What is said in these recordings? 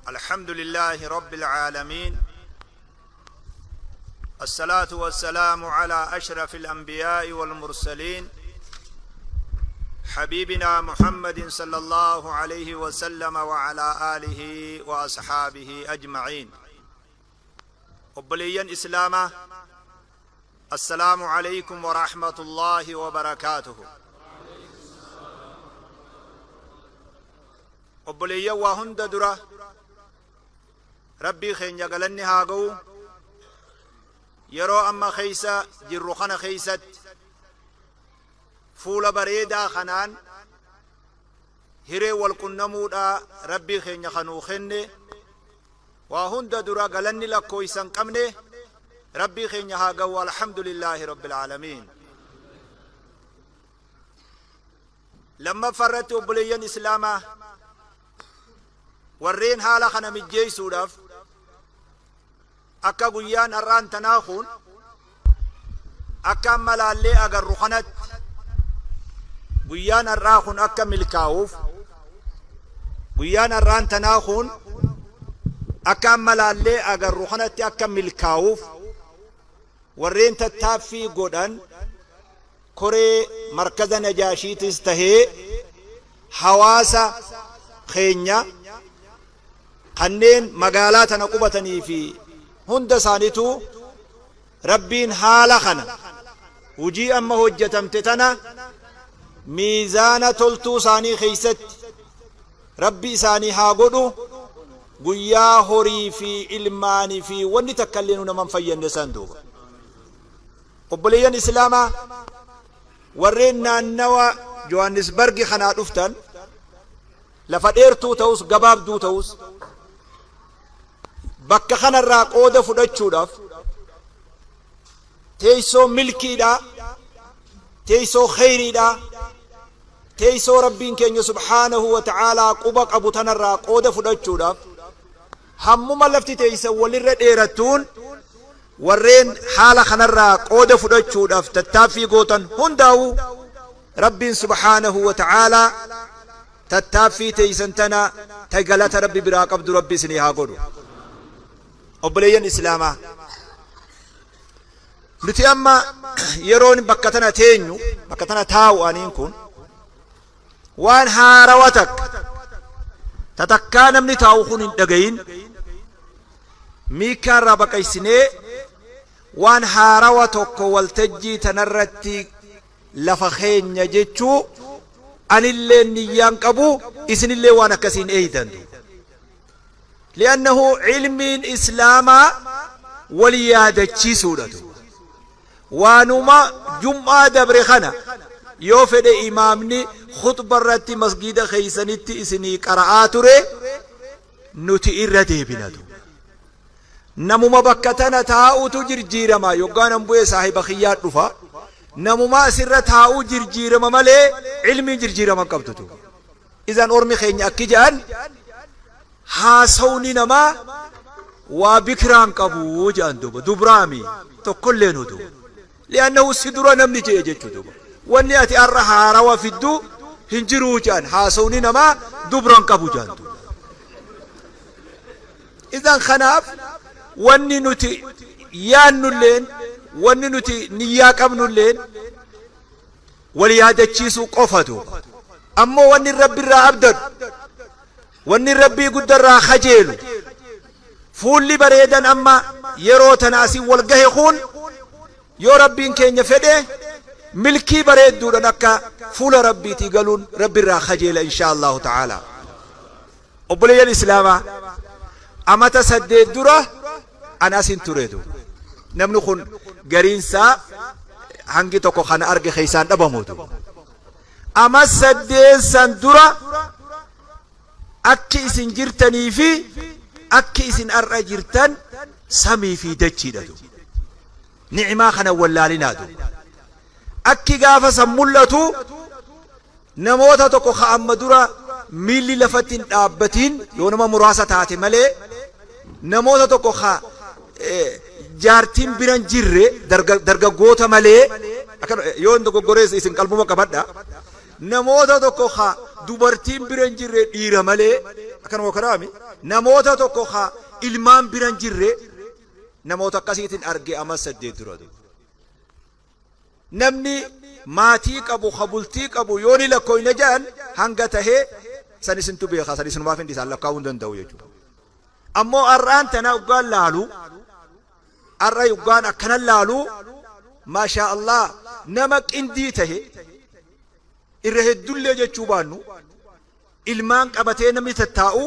الحمد لله رب العالمين، الصلاة والسلام على أشرف الأنبياء والمرسلين، حبيبنا محمد صلى الله عليه وسلم وعلى آله وأصحابه أجمعين. Obboleeyyan Islaamaa, Assalaamu Aleykum Warahmatullaahi Wabarakaatuhu. Obboleeyyan, waa hunda dura Rabbii keenya galanni haa ga'u. Yeroo amma keessa jirru kana keessatti fuula bareedaa kanaan hiree wal qunnamuudha Rabbii keenya kanuu kenne. Waa hunda dura galanni lakkooysa hin qabne Rabbii keenya haa ga'u. Alhamdulillaahi Rabbil Aalamiin. Lammaffaa irratti, obboleeyyan Islaamaa, warreen haala kana mijjeessuudhaaf akka guyyaan har'aan tanaa kun akka amma laallee agarru kanatti guyyaan har'aa kun akka milkaa'uuf, guyyaan har'aan tanaa kun akka amma laallee agarru kanatti akka milkaa'uuf warreen tattaaffii godhan, koree Markaza Najaashiitis tahee hawaasa keenya kanneen magaalaa tana qubatanii fi hunda isaaniitu Rabbiin haala kana, hujii amma hojjatamte tana, miizaana toltuu isaanii keessatti Rabbi isaanii haa godhu. Guyyaa horii fi ilmaanii fi wanni takka illee nu nama hin fayyanne san duuba. Obboleeyyan Islaamaa, warreen naannawa Johannesburg kanaa dhuftan, lafa dheertuu ta'us gabaabduu ta'us bakka kanarraa qooda fudhachuudhaaf teessoo milkiidha, teessoo kheyriidha, teessoo Rabbiin keenya subhaanahu wa ta'aalaa quba qabu tanarraa qooda fudhachuudhaaf hammuma lafti teessan walirra dheerattuun warreen haala kanarraa qooda fudhachuudhaaf tattaaffii gootan hundaa'u Rabbiin subhaanahu wa ta'aalaa tattaaffii teessan tana ta galata Rabbi biraa qabdu Rabbi isinii haa godhu. Obboleeyyan Islaamaa, nuti amma yeroon bakka tana teenyu, bakka tana taa'u, aniin kun waan haarawa takka ta takkaa namni taa'u kun hin dhagayin miikaa irraa baqaysinee waan haarawa tokko waltajjii tanarratti lafa keenya jechuu anillee niyyaan qabu, isinillee waan akkasiin eeydan duuba. Li'annahu ilmiin Islaamaa wal yaadachiisuudha duuba. Waanuma jum'aa dabre kana yoo fedhe imaamni khuxba irratti masgiida keeysanitti isinii qara'aa ture nuti irra deebina duuba. Namuma bakka tana taa'utu jirjiirama. Yoggaan an bu'e saahiba kiyyaa dhufa. Namuma asirra taa'uu jirjiirama malee ilmiin jirjiirama hin qabdu duuba. Idan ormi keenya akki jedhan, haasawni namaa waa bikraan qabu jedhan duuba, dubraami tokkolleenu duuba. Li'annahu si dura namni je'e jechuu duuba. Wanni ati har'a haarawa fiddu hin jiruu jedhan, haasawni namaa dubran qabu jedhan duuba. Idan kanaaf wanni nuti yaannulleen, wanni nuti niyyaa qabnulleen wal yaadachiisuu qofa duuba. Ammoo wanni Rabbirraa abdadhu, wanni Rabbii guddarraa kajeelu, fuulli bareedan amma yeroo tana asin wal gahe kun yoo Rabbiin keenya fedhe milkii bareedduudhaan akka fuula Rabbiitii galuun Rabbirraa kajeela, insha Allahu ta'ala. Obboleeyyan Islaamaa, amata 8 dura an asin ture duuba. Namni kun gariinsaa hangi tokko kana arge keessaan dhabamu duuba. Ama 8 san dura akki isin jirtanii fi akki isin har'a jirtan samii fi dachiidha duuba. Ni'imaa kana wallaalinaa duuba. Akki gaafa san mul'atu namoota tokko ka amma dura miilli lafatti hin dhaabbatiin yoo nama muraasa taate malee, namoota tokko ka jaartiin bira hin jirre dargaggoota malee, yoo hin dogoggorees isin qalbuma qabadha, namoota tokko ka dubartiin bira hin jirre dhiira malee. Akkanuma kanaami namoota tokko ka ilmaan bira hin jirre, namoota akkasiitiin arge ama 8 dura. Namni maatii qabu, ka bultii qabu, yoo ni lakkooyne jedhan hanga tahee san isintu beeka, san isinumaaf hin isaan lakkaa'uu hin danda'u jechuudha. Ammoo har'aan tana hoggaan laalu, har'a hoggaan akkanan laalu, maashaa Allah, nama qindii tahe irra heddullee jechuu baannu, ilmaan qabatee namni tattaa'u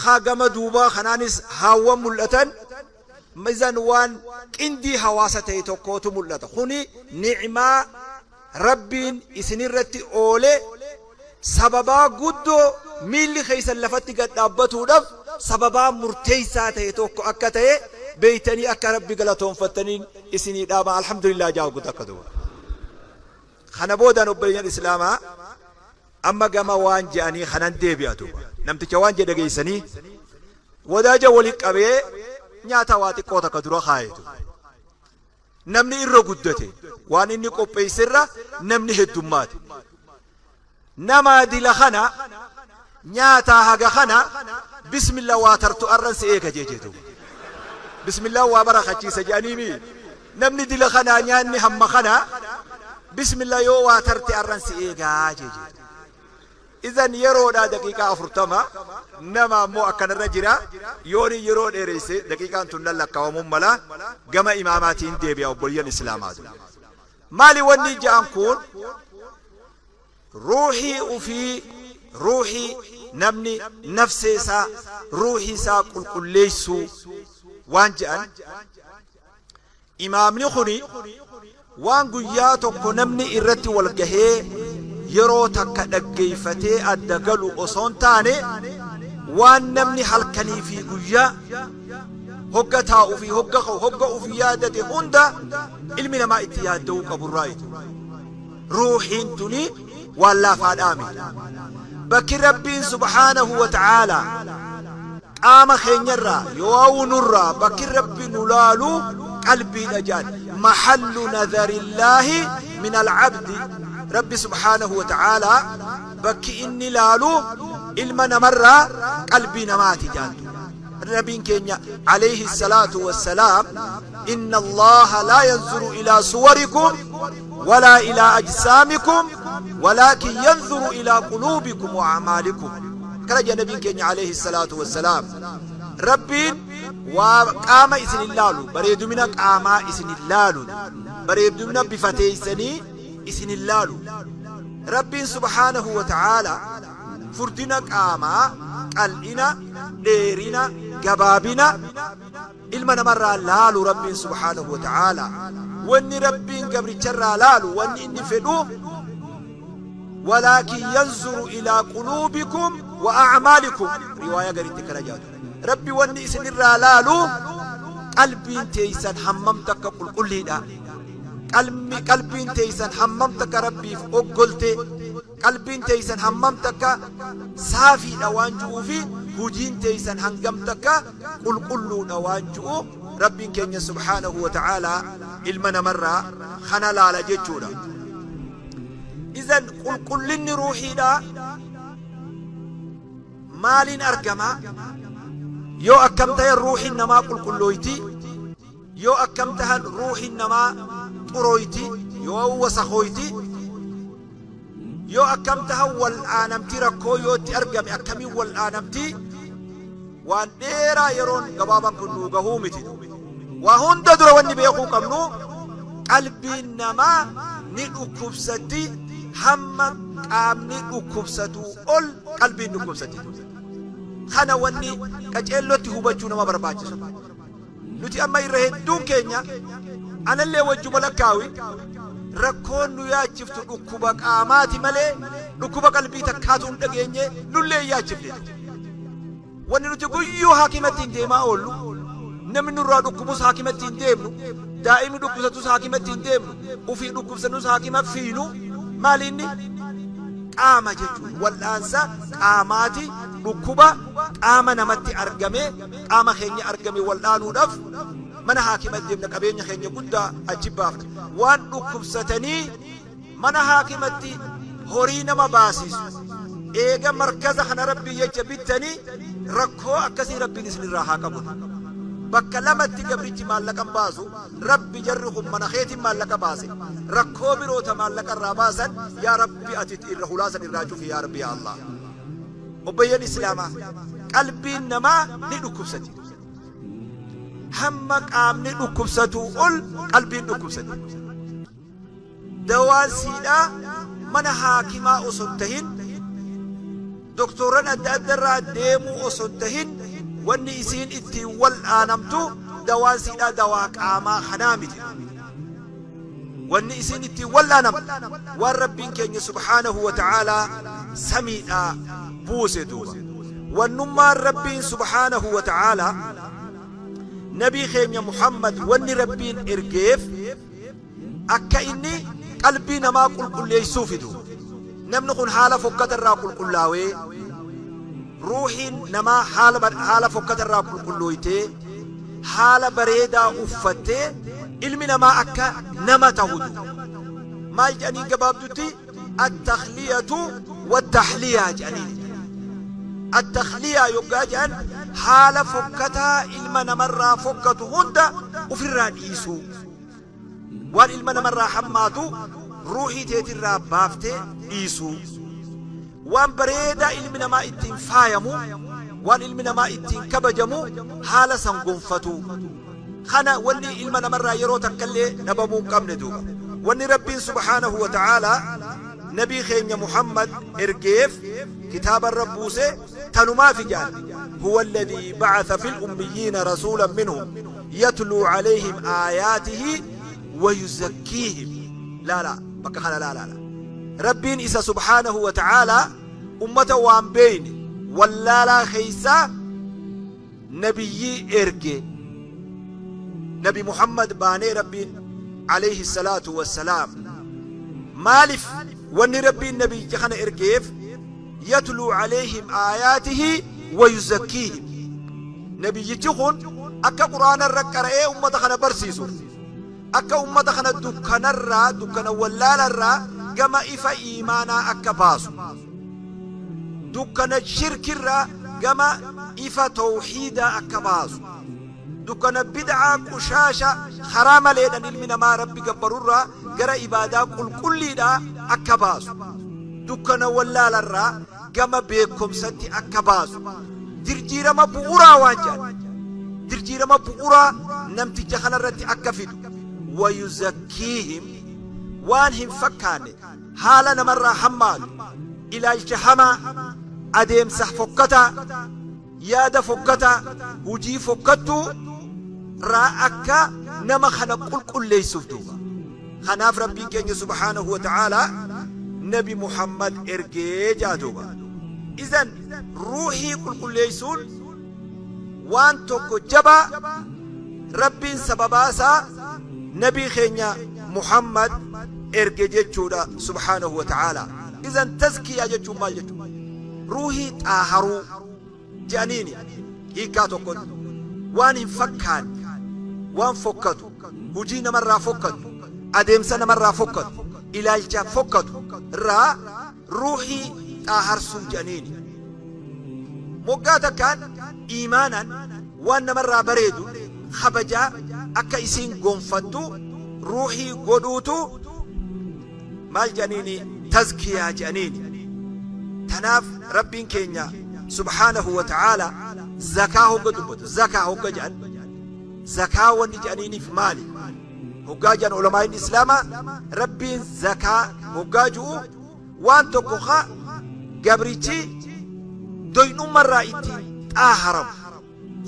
haa gama duubaa kanaanis haawwan mul'atan, izan waan qindii hawaasa ta'e tokkootu mul'ata. Kuni ni'maa Rabbiin isinirratti oole, sababaa guddoo miilli keessan lafatti gad dhaabbatuudhaaf sababaa murteessaa ta'e tokko akka ta'e beeytanii akka Rabbi galatoonfattaniin isinii dhaama. Alhamdulillah jaa guutuu akka duuba. Kana boodaan, obboleeyyan Islaamaa, amma gama waan je'anii kanan deebi'a duuba. Namticha waan jedhe geessanii wadaaja wali qabee nyaata waa xiqqoo takka dura kaayetu. Namni irra guddate, waan inni qopheessirra namni heddummaate. Nama dila kana nyaataa haga kana, bismillah, waa tartu arran si eega jee duuba. Bismillah waa barakachiisa jedhanii, namni dila kanaa nyaanni hamma kana, bismillah, yoo waa tarte arran si eegaa jee. Izan yeroodhaa daqiiqaa 40 nama ammoo akkanarra jira. Yooni yeroo dheereyse daqiiqaan tun nan lakkaawamuun mala. Gama imaamaatiin deebi'a. Obboliyyan Islaamaatu, maali wanni ja'an kun? Ruuhii ufii, ruuhii namni nafsee isaa, ruuhii isaa qulqulleessuu waan je'an. Imaamni kuni waan guyyaa tokko namni irratti wal gahee yeroo takka dhaggeeyfatee adda galu osoo hin taane, waan namni halkanii fi guyyaa hogga taa'u fi hogga ka'u, hogga uf yaadate hunda ilmi namaa itti yaadda'uu qaburraa. Ruuhiin tuni waan laafaadhaa miti. Bakki Rabbiin subhaanahu wa ta'aalaa qaama keenyarraa yoo nurraa, bakki Rabbi nu laalu qalbiidha jedhan. Mahallu nazarillaahi min alcabdi, Rabbi subhaanahu wa ta'aalaa bakki inni laalu ilma namarraa qalbii namaati jedhan. Nabiin keenya alayhi salaatu wassalaam, inna Allaha laa yanzuru ilaa suwarikum walaa ilaa ajsaamikum walaakin yanzuru ilaa quluubikum wa a'maalikum. Kana jedha nabiin keenya alayhi salaatu wassalaam. Rabbiin waa qaama isin hin laalu, bareedumina qaamaa isin hin laalu, bareedumina bifa teeysanii isin hin laalu. Rabbiin subhaanahu wa ta'aala furdina qaamaa, qal'ina, dheerina, gabaabina ilma namarraa laalu. Rabbiin subhaanahu wa ta'aala wanni Rabbiin gabricharraa laalu, wanni inni fedhu, walaakin yanzuru ilaa quluubikum wa a'maalikum. Riwaayaa garitti kana jaatu. Rabbi wanni isinirraa laalu qalbiin teeysan hammam takka qulqulliidha, qalbiin teeysan hammam takka Rabbiif oggolte, qalbiin teeysan hammam takka saafiidha waan ju'uu fi hujiin teeysan hangam takka qulqulluudha waan ju'u Rabbiin keenya subhaanahu wa ta'aalaa ilma namarraa kana laala jechuudha. Izan qulqullinni ruuhiidha maaliin argama? Yoo akkam ta'e ruuhiin namaa qulqullooyti? Yoo akkam tahan ruuhiin namaa xurooyti, yoo wasakooyti? Yoo akkam tahan wal'aanamti? Rakkoo yoo itti argame akkamiin wal'aanamti? Waan dheeraa yeroon gabaabaan kun nuu gahuu miti. Waa hunda dura wanni beekuu qabnu, qalbiin namaa ni dhukkubsatti. Hamma qaamni dhukkubsatuu ol qalbiin dhukkubsatti. Kana wanni qaceellotti hubachuu nama barbaachisu, nuti amma irra hedduun keenya, anallee wajjuma lakkaawi, rakkoon nu yaachiftu dhukkuba qaamaati malee dhukkuba qalbii takkaatu hin dhageenye, nullee hin yaachifne. Wanni nuti guyyuu haakimatti hin deemaa oollu, namni nurraa dhukkubus haakimatti hin deemnu, daa'imni dhukkubsatus haakimatti hin deemnu, ufii dhukkubsannus haakima fiinu, maali inni? Qaama jechuun wal'aansa qaamaati. Dhukkuba qaama namatti argame, qaama keenya argame wal'aanuudhaaf mana haakima deemna, qabeenya keenya guddaa achi baafna. Waan dhukkubsatanii mana haakimatti horii nama baasisu Eega markaza kana Rabbii jecha bittanii, rakkoo akkasii Rabbiin isinirraa haa qabu. Bakka lamatti gabrichi maallaqa hin baasu. Rabbi, jarri kun mana keetiin maallaqa baase, rakkoo biroota maallaqa irraa baasan, yaa Rabbi, ati irra hulaasan irraa cufi, yaa Rabbi, yaa Allah. Obboleeyyan Islaamaa, qalbiin namaa ni dhukkubsati. Hamma qaamni dhukkubsatuu ol qalbiin dhukkubsati. Dawaan siidhaa mana haakimaa osoo hin tahin, doktorran adda adda irraa deemuu osoo hin tahin, wanni isiin ittiin wal'aanamtu, dawaan siidhaa dawaa qaamaa kanaa miti. Wanni isiin ittiin wal'aanamtu waan Rabbiin keenya subhaanahu wa ta'aalaa samiidhaa buuse duuba. Wannummaan Rabbiin subhaanahu wa ta'aalaa nabii keenya Muhammad wanni Rabbiin ergeef akka inni qalbii namaa qulqulleessuu fidu. Namni kun haala fokkata irraa qulqullaawee, ruuhiin namaa haala fokkata irraa qulqullooytee, haala bareedaa uffattee, ilmi namaa akka nama tahutu. Maal jedhaniin gabaabdutti? Attakhliyatu wattaxliyaa jedhaniin. Attakhliyaa yoggaa jedhan, haala fokkataa ilma namarraa fokkatu hunda ufirraa dhiisuu, waan ilma namarraa hammaatu ruuhii teetirraa baaftee dhiisuu, waan bareedaa ilmi namaa ittiin faayamu, waan ilmi namaa ittiin kabajamu haala san gonfatu. Kana wanni ilma namarraa yeroo takkallee dhabamuu hin qabne duuba. Wanni Rabbiin subhaanahu wa ta'aalaa nabii keenya Muhammad ergeef, kitaaba irra buuse, tanumaafi jedhan. Huwa alladhii ba'atha fil ummiyyiina rasuulan minhum yatluu alayhim aayaatihi wa yuzakkiihim. Laala bakka kana, laalaala. Rabbiin isa subhaanahu wa ta'aalaa ummata waan beeyne wallaalaa keessaa nabiyyii erge, Nabi Muhammad baanee Rabbiin alayhi salaatu wassalaam. Maalif wanni Rabbiin nabiyyicha kana ergeef? Yatluu alayhim aayaatihi wa yuzakkiihim. Nabiyyichi kun akka Qur'aana irra qara'ee ummata kana barsiisuuf, akka ummata kana dukkanarraa, dukkana wallaalarraa gama ifa iimaanaa akka baasu, dukkana shirkirraa gama ifa tawhiidaa akka baasu, dukkana bid'aa qushaasha karaa maleedhan ilmi namaa Rabbi gabbarurraa gara ibaadaa qulqulliidhaa akka baasu, dukkana wallaalarraa gama beekomsatti akka baasu, jirjiirama bu'uraa waan jedhan, jirjiirama bu'uraa namticha kanarratti akka fidu. Wayuzakkiihim, waan hin fakkaanne, haala namarraa hammaatu, ilaalcha hamaa, adeemsa fokkataa, yaada fokkataa, hujii fokkattuu raa akka nama kana qulqulleessuuf duuba. Kanaaf Rabbiin keenya subhaanahu wa ta'aalaa Nabi Muhammad ergee jaa duuba. Izan ruuhii qulqulleessuun waan tokko jabaa Rabbiin sababaasaa nabii keenya Muhammad erge jechuudha subhaanahu wa ta'aalaa. Izan tazkiyaa jechuun maal jechuudha? Ruuhii xaaharuu je'aniini hiikkaa tokkotti. Waan hin fakkaanne, waan fokkatu, hujii namarraa fokkatu, adeemsa namarraa fokkatu, ilaalcha fokkatu irraa ruuhii xaaharsuu je'aniini. Moggaa takkaan iimaanaan waan namarraa bareedu kabajaa akka isiin gonfattu ruuhii godhuutu maal je'aniini? Tazkiyaa je'aniini. Tanaaf Rabbiin keenya subhaanahu wa ta'aala zakaa hogga dubbatu, zakaa hogga je'an, zakaa wanni je'aniiniif maali hoggaa je'an, ulamaa'iin Islaamaa Rabbiin zakaa hoggaa ju'u waan tokko ka gabrichi doy'ummarraa ittiin xaaharamu.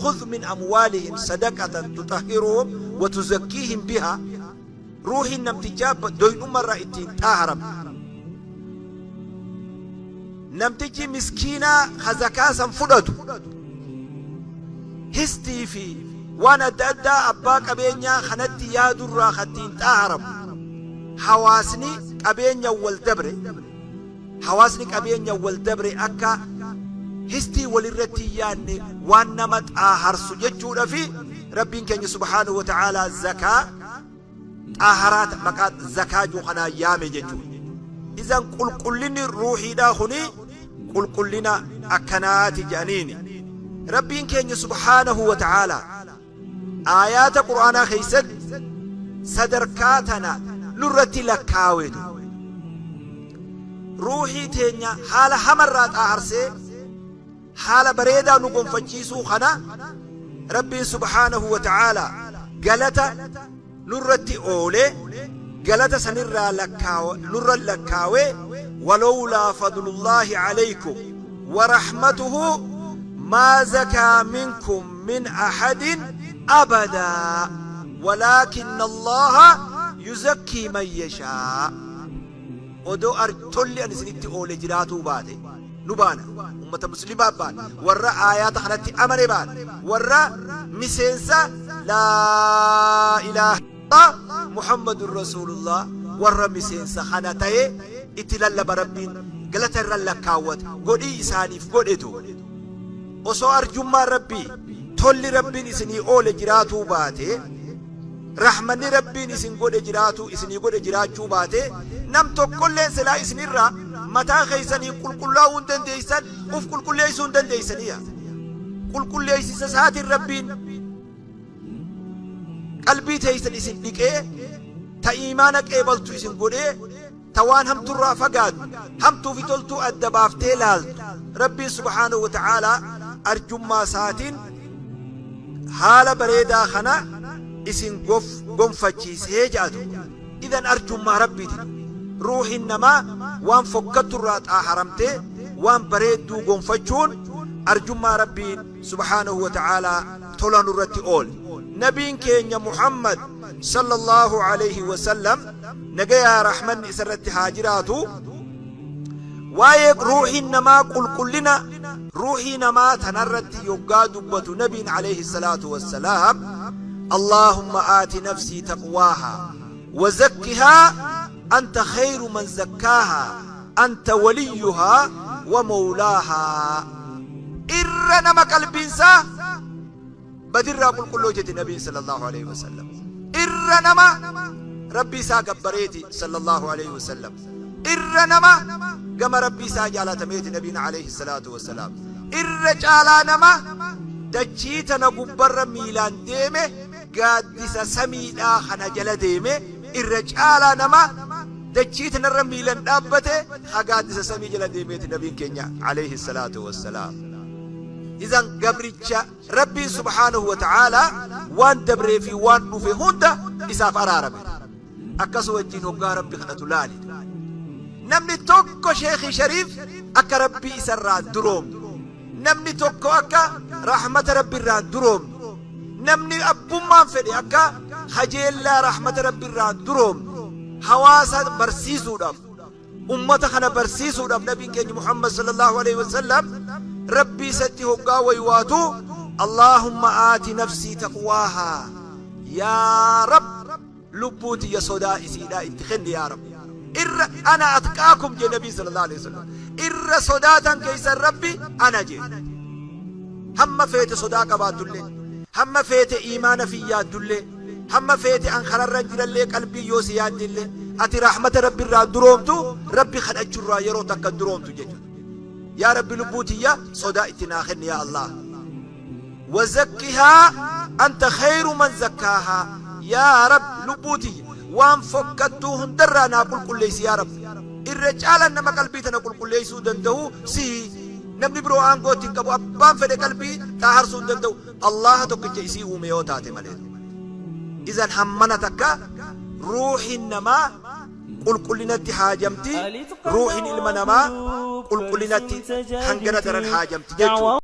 Khudh min amwaalihim sadaqatan tutahhiruhum wa tuzakkiihim bihaa. Ruuhiin namtichaa doy'ummarraa ittiin xaaharamte. Namtichi miskiinaa ka zakaa san fudhatu histii fi waan adda addaa abbaa qabeenyaa kanatti yaadurraa ka ittiin xaaharamu. Hawaasni qabeenya wal dabre, hawaasni qabeenya wal dabre akka histii walirratti hin yaadne waan nama xaaharsu jechuudha. Fi Rabbiin keenya subhaanahu wa ta'aalaa zakaa xaaharaa maqaa zakaa jiru kanaan yaame jechuudha. Izan qulqullinni ruuhiidhaa kuni Qulqullina akkanaati jedhaniini. Rabbiin keenya subhaanahu wa ta'aalaa aayaata Qur'aanaa keessatti sadarkaa tana nurratti lakkaawetu. Ruuhii teenya haala hamarraa xaaharsee haala bareedaa nu gonfachiisuu kana Rabbiin subhaanahu wa ta'aalaa galata nurratti oole, galata sanirraa nurra lakkaawee, walowlaa fadlullaahi alaykum wa rahmatuhu maa zakaa minkum min ahadin abadaa walaakinna Allaaha yuzakkii man yashaa. Odoo tolli ani isinitti oole jiraatuu baate, nu baana, ummata muslimaa baana, warra aayaata kanatti amane baana, warra miseensa laa ilaaha illallah Muhammadun rasuulullah, warra miseensa kana ta'e itti lallaba. Rabbiin galata irra lakkaawwate godhii isaaniif godhetu. Osoo arjummaan Rabbii, tolli Rabbiin isinii oole jiraatuu baate, rahmanni Rabbiin isin godhe jiraatu isinii godhe jiraachuu baate, nam tokkolleen silaa isinirraa mataa keessanii qulqullaa'uu hin dandeessan, uf qulqulleessuu hin dandeessaniya. Qulqulleessisa isaatiin Rabbiin qalbii teessan isin dhiqee, ta iimaana qeebaltu isin godhee, ta waan hamturraa fagaattu, hamtuu fi toltuu adda baaftee laaltu, Rabbiin subhaanahu wa ta'aalaa arjummaa isaatiin haala bareedaa kana isin gonfachiisee jedhatu. Idan arjummaa Rabbiiti. Ruuhiin namaa waan fokkatturraa xaaharamtee waan bareedduu gonfachuun arjummaa Rabbiin subhaanahu wa ta'aalaa tola nurratti oole. Nabiin keenya Muhammad sallallahu alayhi wa sallam, nagayaa rahmanni isarratti haa jiraatu, waa'ee ruuhiin namaa, qulqullina ruuhii namaa tanarratti yoggaa dubbatu, nabiin alayhi salaatu wassalaam, "Allaahumma aati nafsii taqwaahaa wa zakkihaa, anta khayru man zakkaahaa, anta waliyyuhaa wa mawlaahaa." Irra nama qalbiinsaa badirraa qulqullooyteti nabiin sallallahu alayhi wasallam. Irra nama Rabbii isaa gabbareeti sallallahu alayhi wasallam. Irra nama gama Rabbii isaa jaalatameeti nabiin alayhi salaatu wassalaam. Irra caalaa nama dachii tana gubbarra miilaan deeme, gaaddisa samiidhaa kana jala deeme, irra caalaa nama dachii tanarra miilan dhaabbate ha gaaddisa samii jala deemeeti nabiin keenya alayhi salaatu wassalaam. Idan gabricha Rabbiin subhaanahu wa ta'aalaa waan dabree fi waan dhufe hunda isaaf araarame. Akkasu wajjin hoggaa Rabbi kadhatu laali. Namni tokko Sheekhi Shariif akka Rabbii isarraa duroomne, namni tokko akka rahmata Rabbi irraa duroomne, namni abbummaan fedhe akka kajeellaa rahmata Rabbi irraa duroomne, hawaasa barsiisuudhaaf, ummata kana barsiisuudhaaf, nabiin keenya Muhammad sallallahu alaihi wasallam Rabbii isatti hoggaa waywaatu, "Allaahumma aati nafsii taqwaahaa, yaa Rab, lubbuu tiyya sodaa isiidhaa itti kenni yaa Rab." Irra "ana atqaakum" jee nabiin sallallahu alaihi wasallam. Irra sodaatan keessan Rabbi ana jee. Hamma feete sodaa qabaattullee, hamma feete iimaana fi yaaddullee, hamma feete an kararra jirallee, qalbii yoo si yaaddillee, ati rahmata Rabbi irraa duroomtu, Rabbi kadhachurraa yeroo takka duroomtu jechuudha. Yaa Rabbi, lubbuu tiyya sodaa itti naa kenni yaa Allah. "Wazakkihaa, anta khayru man zakkaahaa." Yaa Rab, lubbuu tiyya waan fokkattuu hundarraa naa qulqulleessi yaa Rab. Irra caalan nama qalbii tana qulqulleessuu danda'u sihi. Namni biroo aangoo ittiin qabu, abbaan fedhe qalbii xaaharsuu hin danda'u, Allaha tokkicha isii uume yoo taate malee. Idan hammana takka ruuhiin namaa qulqullinatti haajamti, ruuhiin ilma namaa qulqullinatti hangana daran haajamti jechuudha.